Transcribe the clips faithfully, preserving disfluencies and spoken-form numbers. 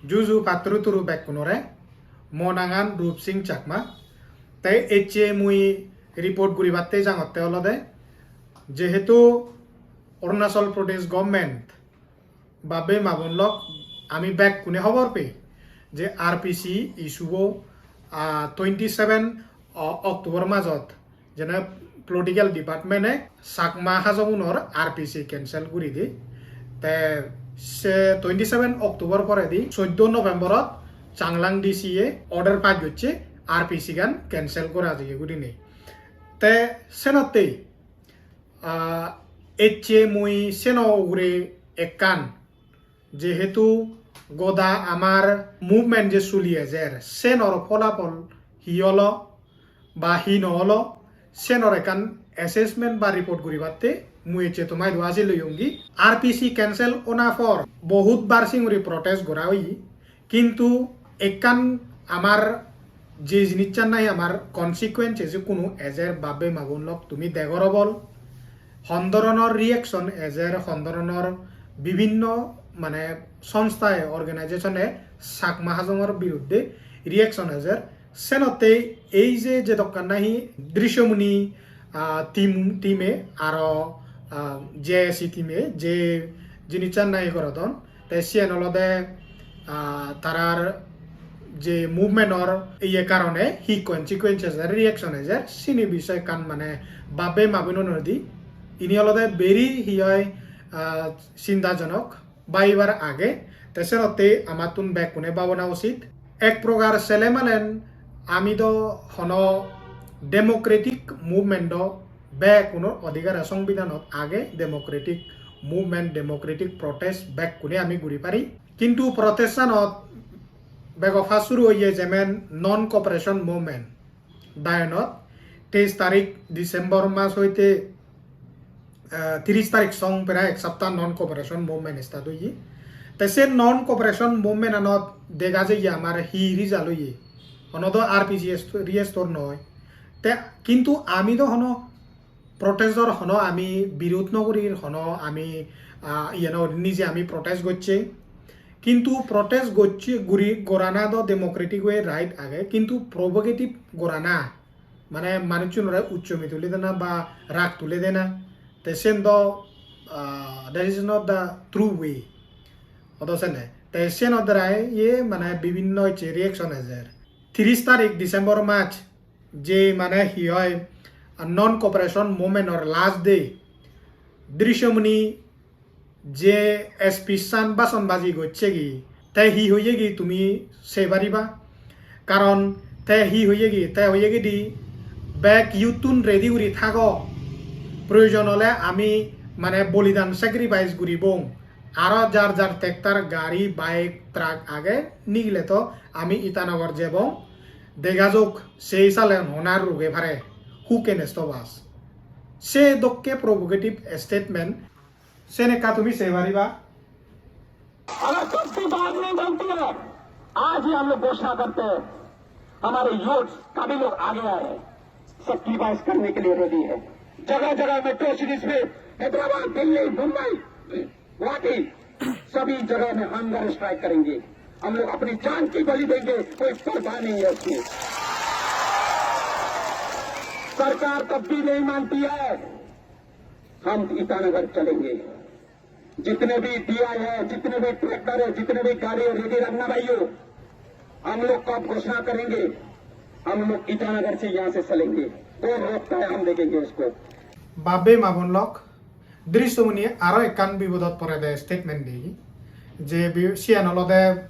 Juju patturu turu bekkunore, mo nangan Rup Singh Chakma. Te ecche mui report guribatte jangotte olode, jehetu Arunachal Pradesh government, bap-bei ma-bon lok, ami bekkune hobor pei je R P C issue bo, ah, twenty seven O-, October majot jene political department-e Chakma Hajongunor R P C cancel guri di. Te se twenty seven October poredi soddo November-ot Changlang D C-e order pass gocche R P C gan cancel gora jeye gurinei. Te senottei, ah, ecche mui seno ugure ekkan, jehetu goda amar movement je suli ejer, senor pholapol hi olo ba hi no olo, senor ekkan assessment ba report guribatte mui ecche toma idu ajil oyongi. R P C cancel ona por bohut bar singuri protest gora oye, kintu ekkan amar je jinissan nahi amar consequences ikkunu ejer, bap-bei ma-bon lok, tumi degor obol, hon dhoronor reaction ejer, hon dhoronor bibhinno mane sonsthaye, organization-e Chakma Hajongor biruddhe reaction ejer. Senotte ei je jedokkan nahi Drishyamuni, ah, team, team-e aro, ah, J A C team-e je jinissan nahi gorodon, te siyen olode, ah, tarar je movement-or iye karone hi consequences ar reaction ejer, sini bisoy ekkan mane bap-bei ma-bonunor di. Ini olode very hi hoi, ah, chintajonok, babibar age. Te senotte amattun bekkune babona usit. Ek prokar sele malen ami do hono democratic movement do bekkunor odhikar, songbidhanot age democratic movement, democratic protest bekkune ami guri pari. Kintu protest-anot bego first suru oye jemen non cooperation movement. Diyunot teis tarik December mas hoite, eh, tiris tarik song prai ek sapta non cooperation movement start oye. Te se non cooperation movement-anot dega jeye amar hi result oye. Hono do R P C rest-, restore noi. Te kintu ami do hono protest-or hono ami birud no gurir, hono ami, ah, iye no, nije ami protest gocche. Kintu protest gocche guri gorana do democratic way, right age, kintu provocative gorana, mane manuchunore uchchomi tuli dena ba rag tuli dena, te sen do, ah, that is not the true way. Odo sene. Te sen odorai ye mane bibhinno icche reaction ejer. Tiris tarik December mas, je mane hi hoi, ah, non cooperation movement-or last day, Drishyamuni je speech-an bhashon baji gocchegi, te hi hoyegi tumi sei pariba? Karon te hi hoyegi, te hoyegi di, bek youth-un ready guri thago, proyojon ole ami mane bolidan, sacrifice guribong, aro jar jar tractor, gari, bike, truck age nigile to ami Itanagar jebong, dega jok sei salen hona ruge pare, who can stop us? Se dokke provocative statement, sen ekka tumi sei pariba? अगर कुछ भी बात नहीं बनती है, आज ही हम लोग घोषणा करते हैं, हमारे यूथ सभी लोग आगे आए हैं, सेक्रीफाइस करने के लिए रेडी है। जगह जगह मेट्रो सिटीज में, हैदराबाद, दिल्ली, मुंबई, गुवाहाटी, सभी जगह में हंगर स्ट्राइक करेंगे। हम लोग अपनी जान की बलि देंगे, कोई परवाह नहीं है उसमें। सरकार तब भी नहीं मानती है, हम ईटानगर चलेंगे। जितने भी डीआई है, जितने भी ट्रैक्टर है, जितने भी गाड़ी है, रेडी रखना भाइयों। हम लोग कब घोषणा करेंगे, हम लोग ईटानगर से यहाँ से चलेंगे। कौन रोकता है, हम देखेंगे उसको। Bap-bei ma-bon lok, Drishyamuni aro ekkan bipodot porede statement di, je bi-, siyan olode,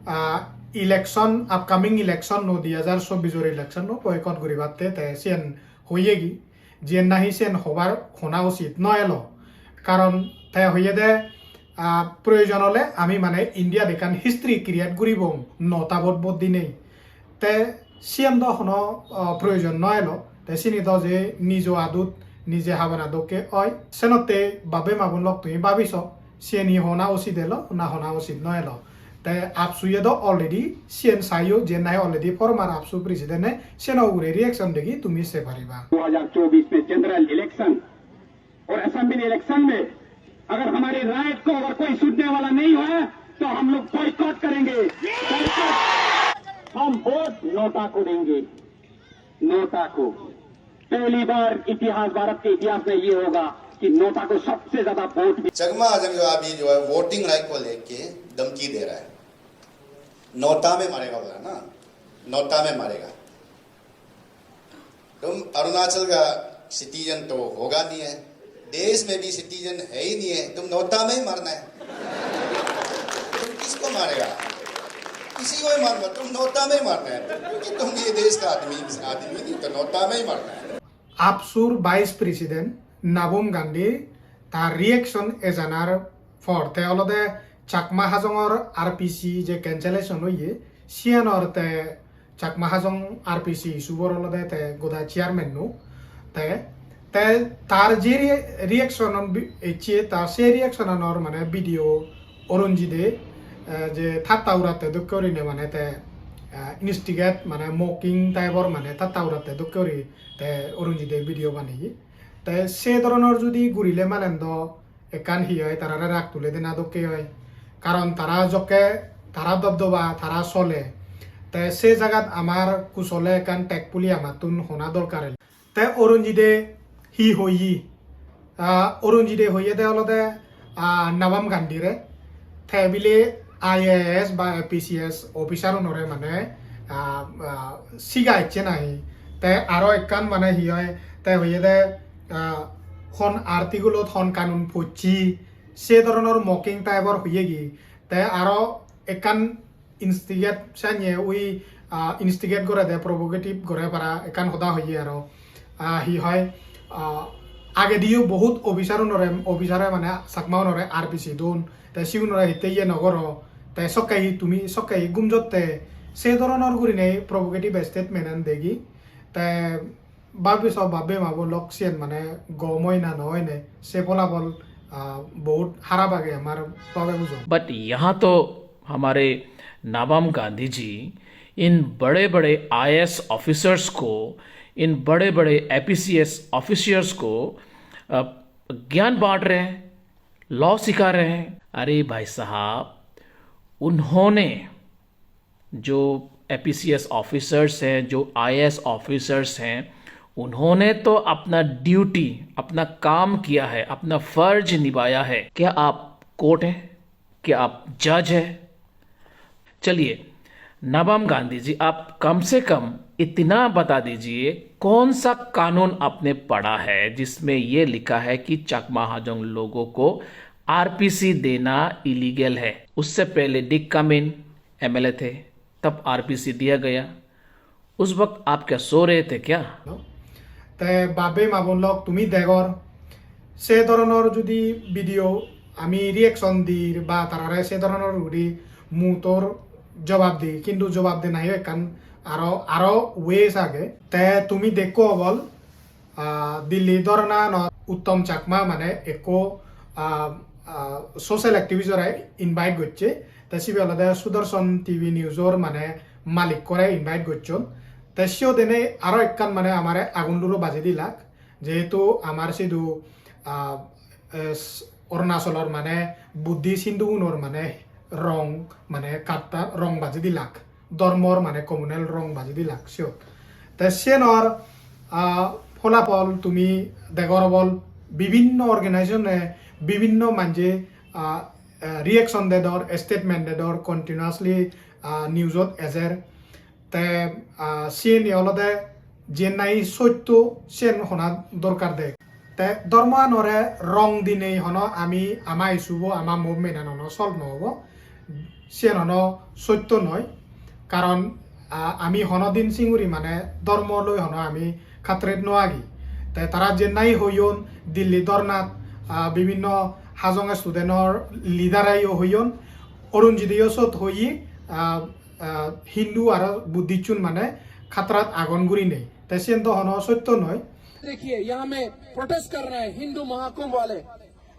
ah, election, upcoming election no, dui hajar chobbish-or election no boycott guribatte, te siyan hoyegi, jiyen nahi siyen hobar hona usit no elo. Karon te hoyede, ah, proyojon ole ami mane India-t ekkan history create guribong, no ta vote, vote dinei. Te siyen do hono, ah, proyojon no elo. Te sini do je nijo adut nije habana dokke oi. Senotte bap-bei ma-bon lok, tumi babi so, siyen hi hona usit elo na hona usit no elo. Te AAPSU-ye do already siyen saiyo, je nahi already former AAPSU president-e siyeno ugure reaction degi tumi sei pariba. दो हज़ार चौबीस में general election और assembly election में अगर हमारी राइट को अगर कोई सुनने वाला नहीं हुआ, तो हम लोग बॉयकॉट करेंगे, बॉयकॉट। हम वोट नोटा को देंगे, नोटा को। पहली बार इतिहास, भारत के इतिहास में ये होगा कि नोटा को सबसे ज्यादा वोट भी। चकमा हजंग जो अभी जो है वोटिंग राइट को लेके धमकी दे रहा है, नोटा में मारेगा बोला ना, नोटा में मारेगा। तुम अरुणाचल का सिटीजन तो होगा नहीं है, देश में भी सिटीजन है ही नहीं है, तुम नोटा में ही मरना है। तुम किसको मारेगा? किसी को ही मत मारो, तुम नोटा में ही मरना है, क्योंकि तुम ये देश का आदमी, आदमी नहीं तो नोटा में ही मरना है। AAPSU-r vice president Nabam Gandhi tar reaction ejanar por te olode Chakma Hajongor R P C je cancellation oye, siyanor te Chakma Hajong R P C issue bor olode te goda chairman nu te te tar je re- reaction on bi- ecche ta se reaction anor mane video Orunjide eh, je tatta uratte dokke gurine mane te eh, instigate mane mocking type or mane tatta uratte dokke guri te Orunjide video baneye. Te se dhoronor judi gurile malen do ekkan hi oi tarare rag tule dena dokke oi. Karon tara jokke tara dobdoba tara sole. Te se jagat amar kusole ekkan tek puli amattun hona dorkar el. Te Orunjide hi hoye? Ah, Orunjide hoyede olode ah, Nabam Gandhi re. Te bile I A S ba A P C S officer unore mane ah, ah, siga icche nahi. Te aro ekkan mane hi oi te hoyede ah, hon article-ot hon kanun pocchi se dhoronor mocking type-or hoyegi. Te aro ekkan instigate sanye ui ah, instigate gorede, provocative gore para ekkan hoda hoye aro. Ah, hi hoi ah, agediyo bohut officer unore, officer-e mane Chakma unore R P C don, te sigunore hitte iye nogoro, te sokke hi tumi sokke hi gumjotte se dhoronor gurinei provocative statement an degi. Te babi so babi ma bo lok siyen mane gom oi na no oi ne se polabol ah, bohut harap age amar babe bujo. But यहाँ तो हमारे नाबाम गांधी जी इन बड़े बड़े IAS officers को, इन बड़े बड़े एपीसीएस ऑफिसर्स को अ, ज्ञान बांट रहे हैं, लॉ सिखा रहे हैं। अरे भाई साहब, उन्होंने जो एपीसीएस ऑफिसर्स हैं, जो आईएएस ऑफिसर्स हैं, उन्होंने तो अपना ड्यूटी, अपना काम किया है, अपना फर्ज निभाया है। क्या आप कोर्ट हैं? क्या आप जज हैं? चलिए, नबाम गांधी जी, आप कम से कम इतना बता दीजिए, कौन सा कानून आपने पढ़ा है जिसमें ये लिखा है कि चकमा हाजोंग लोगों को आरपीसी देना इलीगल है? उससे पहले डिक कामिन एमएलए थे, तब आरपीसी दिया गया। उस वक्त आप क्या सो रहे थे क्या? Te babe ma bon lok tumi degor se dhoronor judi video ami reaction dir ba tarare se dhoronor guri mu tor jobab di, kintu jobab de nahi ekkan aro aro ways age. Te tumi dekko obol ah, Delhi dhorna anot Uttom Chakma mane ekko ah, ah, social activist ore invite gocche. Te sibe olode Sudarshan T V news or mane malik kore invite gocchon. Te siyot ene aro ekkan mane amare agun duro baji dilak. Jehetu amar sidu ah, eh, Arunachalor mane Buddhist Hindu gunor mane rong mane katta rong baji dilak. Dhormor mane communal rong baji dilak siyot. Te siyenor ah, pholapol tumi degor obol bibinno organization-e bibinno manje ah, eh, reaction dedor, statement dedor, continuously ah, news-ot ejer. Te ah, siyeni olode jiyen nahi sotto siyen hona dorkar de. Te dhormo anore rong dinei hono ami ama issue bo ama movement an hono solve no obo. Siyen hono sotto noi. Karon ah, ami hono din singuri mane dhormo loi hono ami khatret no agi. Te tara jennai hoyon Delhi dhornat ah, bibinno Hajong student or leader ayo hoyon Arunjide yo sot hoyi ah, ah, Hindu aro Buddhist un mane khatrat agon gurinei. Te siyen do hono sotto noi. देखिए, यहाँ में प्रोटेस्ट कर रहे हैं हिंदू महाकुंभ वाले,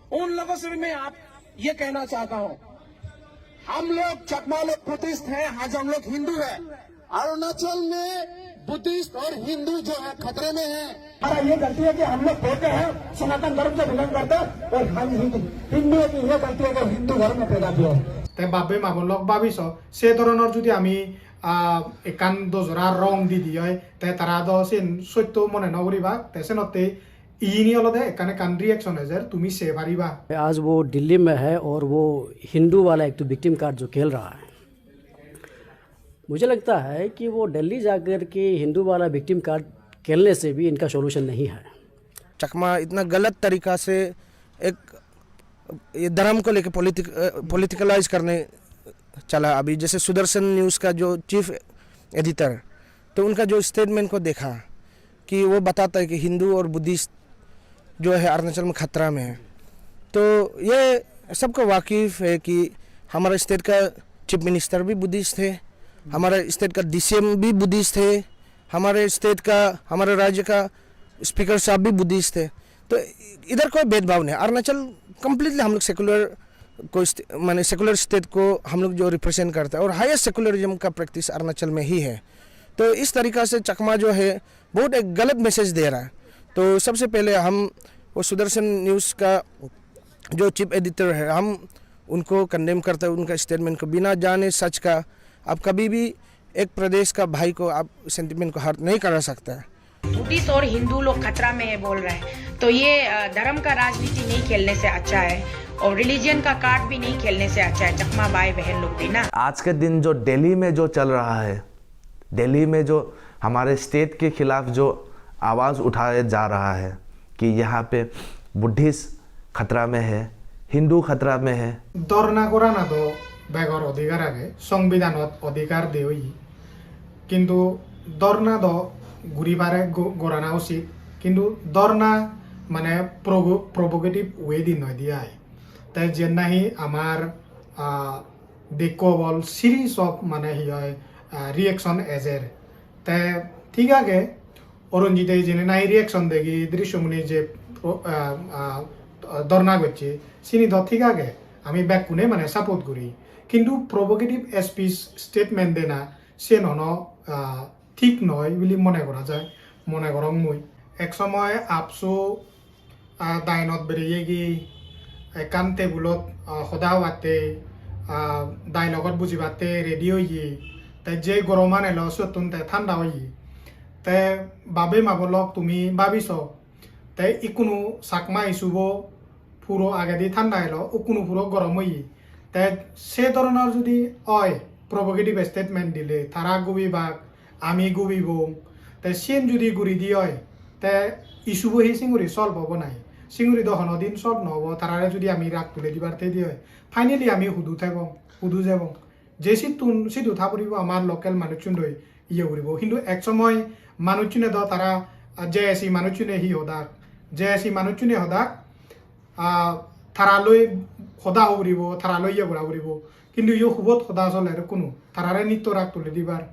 उन लोगों से भी मैं आप ये कहना चाहता हूँ, हम लोग चकमा लोग बुद्धिस्ट हैं, हाजोंग लोग हिंदू हैं। अरुणाचल में बुद्धिस्ट और हिंदू जो है खतरे में है। हमारा ये गलती है कि हम लोग बोलते हैं सनातन धर्म से बिलोंग करते हैं और हम हिंदू, हिंदुओं की ये गलती है कि हिंदू धर्म में पैदा किया है। Te bab-bei ma-bon lok, babi so, se dhoronor judi ami, ah, ekkan dojora rong di di oi, te tara do sen sotto mone no guribak, te senotte iyeni olode ekkan ekkan reaction ejer, tumi se pariba. आज वो दिल्ली में है और वो हिंदू वाला एक तो victim card जो खेल रहा है, मुझे लगता है कि वो दिल्ली जाकर के हिंदू वाला विक्टिम कार्ड खेलने से भी इनका सॉल्यूशन नहीं है। चकमा इतना गलत तरीका से एक ये धर्म को लेके पॉलिटिक पॉलिटिकलाइज करने चला। अभी जैसे सुदर्शन न्यूज़ का जो चीफ एडिटर, तो उनका जो स्टेटमेंट को देखा कि वो बताता है कि हिंदू और बुद्धिस्ट जो है अरुणाचल में खतरा में है। तो ये सबको वाकिफ़ है कि हमारे स्टेट का चीफ मिनिस्टर भी बुद्धिस्ट है, हमारे स्टेट का डीसीएम भी बुद्धिस्ट है, हमारे स्टेट का, हमारे राज्य का स्पीकर साहब भी बुद्धिस्ट है। तो इधर कोई भेदभाव नहीं। अरुणाचल कम्प्लीटली हम लोग सेकुलर को, माने सेकुलर स्टेट को हम लोग जो रिप्रेजेंट करता है और हाईएस्ट सेकुलरिज्म का प्रैक्टिस अरुणाचल में ही है। तो इस तरीका से चकमा जो है बहुत एक गलत मैसेज दे रहा है। तो सबसे पहले हम वो सुदर्शन न्यूज़ का जो चीफ एडिटर है, हम उनको कंडेम करते हैं, उनका स्टेटमेंट को बिना जाने सच का। आप कभी भी एक प्रदेश का भाई को आप सेंटिमेंट को हर्ट नहीं करा सकता है। बुद्धिस्ट और हिंदू लोग खतरा में है बोल रहे हैं, तो ये अ, धर्म का राजनीति नहीं खेलने से अच्छा है और रिलीजन का कार्ड भी नहीं खेलने से अच्छा है, चकमा भाई बहन लोग भी ना। आज के दिन जो दिल्ली में जो चल रहा है, दिल्ली में जो हमारे स्टेट के खिलाफ जो आवाज़ उठाया जा रहा है कि यहाँ पे बुद्धिस्ट खतरा में है, हिंदू खतरा में है। Dhorna gorana do begor odhikar age, songbidhanot odhikar de oye. Kintu dhorna do guri pare, go- gorana usit, kintu dhorna mane provo- provocative way di noi di ai. Te jen nahi amar, ah, dekko bol series of mane hi hoi, ah, reaction ejer. Te thik age, Arunjite jene nahi reaction degi, Drishyamuni je pro- ah, ah, dhorna gocche, sini do thik age, ami bekkune mane support guri. Kintu provocative speech, statement dena, siyen hono, ah, thik noi bili mone gora jai, mone gorong mui. Ek somoy AAPSU, ah, dainot bereyegi, ekkan tebulot, ah, hoda hobatte, ah, dai logot bujibatte ready oye. Te je goroman elo, siyottun te thanda oye. Te bab-bei ma-bon lok, tumi babi so, te ikkunu Chakma issue bo puro agedi thanda elo, ikkunu puro gorom oye. Te se dhoronor judi oi, provocative statement dile, tara gubibak, ami gubibong, te siyen judi guri di oi, te issue bo hi singuri solve obo nahi? Singuri do hono din solve no obo, tarare judi ami rag tule dibar thei di oi. Finally ami hudu thebong, hudu jebong? Je sittun sidu tha puribo, amar local manuchchun doi iye guribo. Hintu ek somoy manuchchune do tara, ah, J S C manuchchune hi hodak, J S C manuchchune hodak, ah, tara loi hoda ho puribo, tara loi iye gora puribo. Kintu iyo hubot hoda soler ikkunu, tarare nitto rag tuli dibar.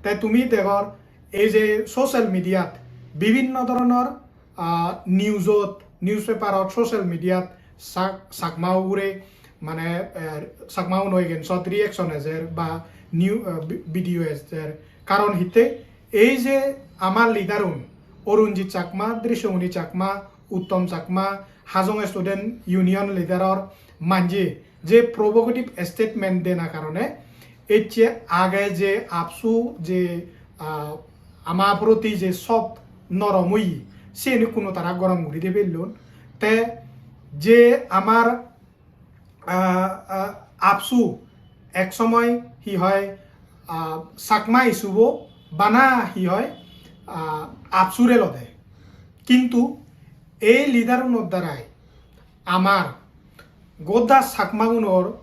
Te tumi degor ei je social mediat bibinno dhoronor, ah, newsot, newspaperot, social mediat Chak- Chakma ugure mane, eh, Chakma uno against-ot reaction ejer ba new, eh, vi- video ejer. Karon hitte, ei je amar leader-un, Arunjit Chakma, Drishyamuni Chakma, Uttom Chakma, Hajong Student Union leader-or manje je provocative statement dena karone ecche age je AAPSU je, ah, ama proti je soft norom oye, siyeni kuno tara gorom guri de pellon. Te je amar, ah, ah, AAPSU ek somoy hi hoi, ah, Chakma issue bo bana hi hoi, ah, AAPSU-re lode. Kintu ei leader-unor darai amar goda Chakmagunor,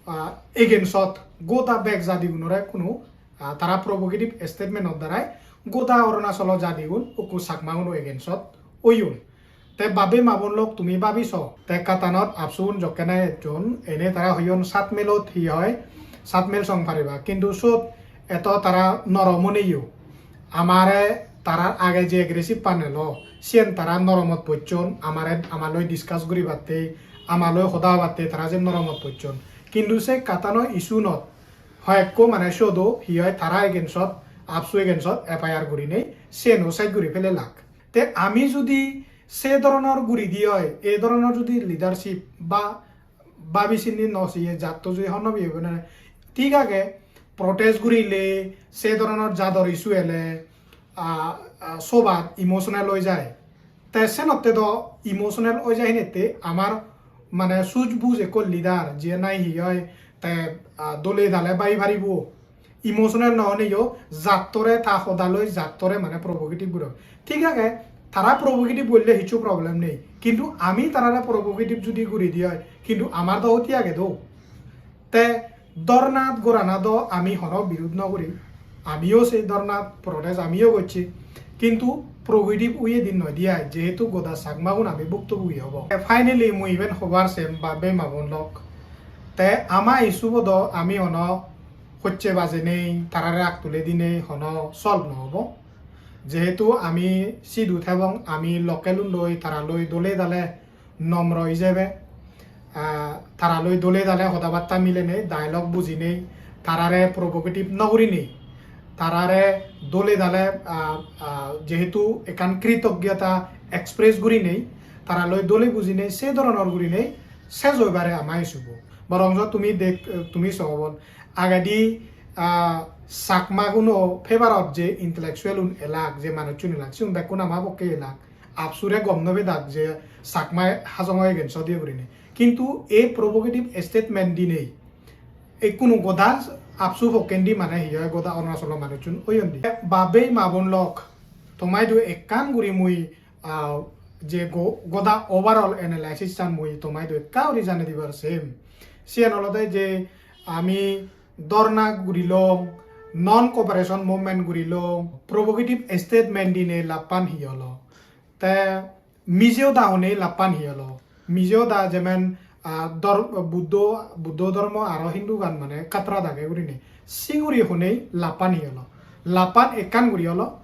ah, against-ot goda bek jadigunore kuno, ah, tara provocative statement-or darai goda Arunachalo jadigun ukku Chakmaguno against-ot oyon. Te bab-bei ma-bon lok, tumi babi so, te Katanot AAPSU-un jokkene ejjon, ene tara hoyon sat melot hi hoi, sat mel song pariba. Kintu sot eto tara norom oneyo. Amare tarar age je aggressive pan elo, siyen tara noromot pocchon, amare, ama loi discuss guribatte, ama loi hoda hobatte tara je noromot pocchon. Kintu se Katano issue-not hoyekko mane siyodo hi hoi tara against-ot, AAPSU against-ot F I R gurinei siyeno side guri pelelak. Te ami judi se dhoronor guri di oi, ei dhoronor judi leadership ba Babi sindi no siye, jatto judi honno biye bene. Thik age, protest gurile, se dhoronor jador issue ele, ah, ah, sobat emotional oi jai. Te senotte do emotional oi jai hinette amar mane suj buj ekko leader, je nahi hi oi, te, ah, dole dale bai paribo. Emotional no oneyo, jattore ta hodaloi jattore mane provocative guro. Thik age, tara provocative golle hissu problem nei. Kintu ami tarare provocative judi guri di oi, kintu amar do hoti age do. Te dhornat gorana do ami hono birud no guri. Amiyo se dhornat protest amiyo gocchi. Kintu provocative uye din noi di ai, jehetu goda Chakmagun ami buktobugi obo. Te finally mui iben hobar sem bap-bei ma-bon lok. Te ama issue bo do ami hono hocche baje nei, tarare ag tule dinei hono solve no obo. Jehetu ami sidu thebong, ami local undoi taraloi dole dale nomro ijebe, ah, taraloi dole dale hoda batta milenei, dialogue bujinei, tarare provocative no gurinei, tarare dole dale, ah, ah, jehetu ekkan kritogyota express gurinei, taraloi dole bujinei, se dhoronor gurinei sej oi pare ama issue bo. Borongjo tumi dek-, tumi so bon. Agedi, ah, Chakmaguno favour-ot je intellectual-un elak, je manuchun elak, sigun bekkun ama pokke elak. AAPSU-re gom no pedak je Chakma Hajong-o against-ot iye gurinei. Kintu ei provocative statement dinei, ekkunu goda AAPSU pokkendi mane hi oi, goda Arunachalo manuchun oyondi. Bap-bei ma-bon lok, tomaidu ekkan guri mui, ah, je go-, goda overall analysis-an mui tomaidu ekka guri janei dibar sem. Siyan olode je ami dhorna gurilong, non cooperation movement gurilong, provocative statement dinei lappan hi olo? Te mije hoda honei lappan hi olo? Mije hoda jemen, ah, dor-, Buddho, Buddho dhormo aro Hindugan mane khatra dage gurinei. Singuri honei lappan hi olo? Lappan ekkan guri olo,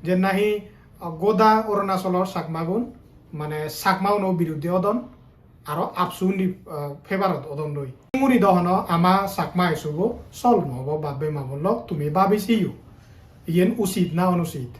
je nahi, ah, goda Arunachalor Chakmagun, mane Chakmauno biruddhe odon, aro AAPSU-ni, ah, favour-ot odondoi. Inguri do hono ama Chakma issue-bo solve no obo, bap-bei ma-bon lok, tumi babi seyo. Iyen usit na onusit?